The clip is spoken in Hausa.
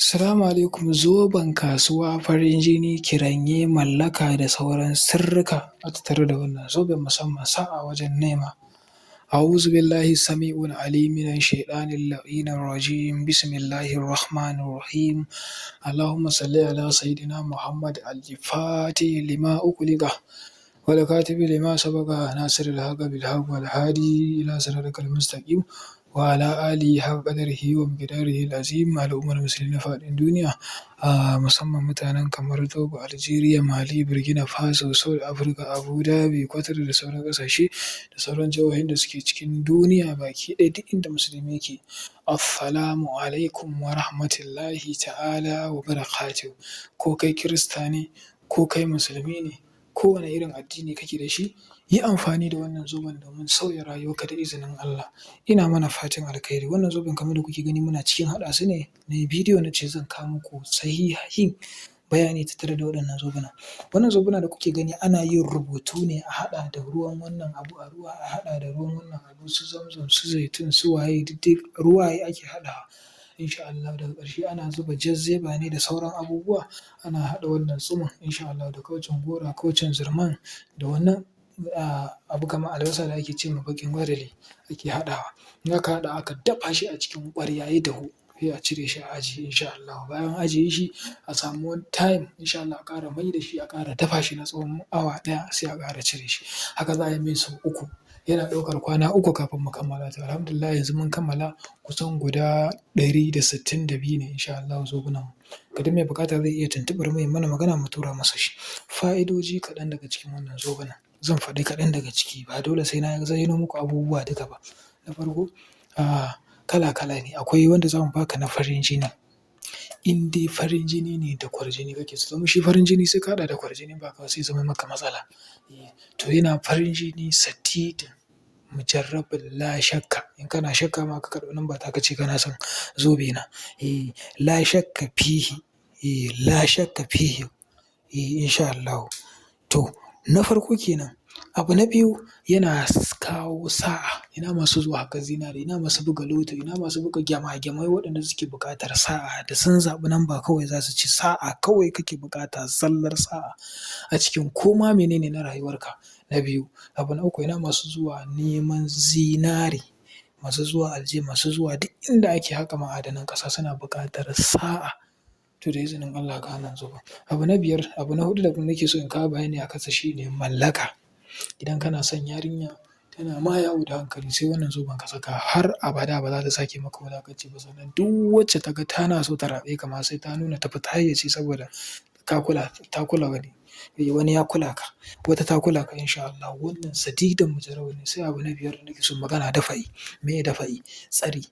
Salamu alaikum. Zoben kasuwa, farin jini, kiranye, mallaka da sauran sirrika a tattare da wannan zoben, musamman sa'a wajen nema. A'uzu billahi sami'un alim mina shaiɗanil la'inir rajim. Bismillahir rahmanir rahim. Allahumma salli ala sayyidina Muhammad al-fatihi lima ughliqa wal katibi lima sabaqa nasiril haqqi bil haqq wal hadi ila siratikal mustaqim wa ala alihi haqqa qadrihi wa miqdarihi al-azim. Al'ummar musulmi na faɗin duniya, musamman mutanen kamar Togo, Algeria, Mali, Burkina Faso, South Africa, Abu Dhabi, Qatar da sauran ƙasashe da sauran jihohin da suke cikin duniya baki ɗaya, duk inda musulmi yake. Assalamu alaikum wa rahmatullahi ta'ala wa barakatuhu. Ko kai Kirista ne, ko kai musulmi ne, kowane irin addini kake da shi, yi amfani da wannan zoben domin sauya rayuwarka da izinin Allah. Ina mana fatan alkhairi. Wannan zoben, kamar da kuke gani, muna cikin haɗa su ne. Na yi bidiyo na ce zan kawo muku sahihin bayani tattare da waɗannan zobuna. Wannan zobuna da kuke gani, ana yin rubutu ne, a haɗa da ruwan wannan abu a ruwa, a haɗa da ruwan wannan abu, su zamzam, su zaitun, su waye, duk dai ruwaye ake haɗawa. Insha Allahu daga ƙarshe ana zuba jazzeba ne da sauran abubuwa, ana haɗa wannan tsumin, insha Allahu, da kaucin gora, kaucin zurman, da wannan abu kamar albasa da ake ce ma baƙin gwadali ake haɗawa. In aka haɗa, aka dafa shi a cikin ƙwarya, ya dahu, sai a cire shi a ajiye, insha Allahu. Bayan an ajiye shi, a samu wani time, insha Allah, a ƙara mai da shi, a ƙara dafa shi na tsawon awa ɗaya, sai a ƙara cire shi. Haka za a yi mai sau uku. Yana ɗaukar kwana 3 kafin mu kammala. To, alhamdulillah, yanzu mun kammala kusan guda 162 ne, insha Allahu, zobunan mu. Ga duk mai buƙata zai iya tuntuɓar mu, ya mana magana, mu tura masa shi. Fa'idoji kaɗan daga cikin wannan zobunan. Zan faɗi kaɗan daga ciki, ba dole sai na zayyano muku abubuwa duka ba. Na farko, kala kala ne. Akwai wanda za mu baka na farin jini. In dai farin jini ne da kwarjini kake so, domin shi farin jini sai ka haɗa da kwarjini, ba haka ba sai zama maka matsala. To, yana farin jini sadidin mujarrabin, la shakka. In kana shakka ma, ka karɓi namba ta ka ce kana son zobe na. La shakka fihi, la shakka fihi, insha Allahu. To, na farko kenan. Abu na biyu, yana kawo sa'a. Ina masu zuwa haƙar zinare, ina masu buga lotto, ina masu buga gyama-gyamai, waɗanda suke buƙatar sa'a da sun zaɓi namba kawai za su ci sa'a, kawai kake buƙata, zallar sa'a a cikin koma mene ne na rayuwarka. Na biyu. Abu na uku, ina masu zuwa neman zinare, masu zuwa Alje, masu zuwa duk inda ake haƙa ma'adanan ƙasa, suna buƙatar sa'a. To, da izinin Allah ga wannan zoben. Abu na biyar, abu na huɗu da nake so in kawo bayani a kansa shine mallaka. Idan kana son yarinya tana ma yawo da hankali, sai wannan zoben ka saka, har abada ba za ta sake maka wulaƙanci ba. Sannan duk wacce ta ga tana so ta raɓe ka ma, sai ta nuna ta fita hayyaci, saboda ka kula, ta kula wani. Wani ya kula ka, wata ta kula ka, insha Allahu. Wannan sadidan mujarrabi ne. Sai abu na biyar da nake so magana, dafa'i. Meye dafa'i? Tsari.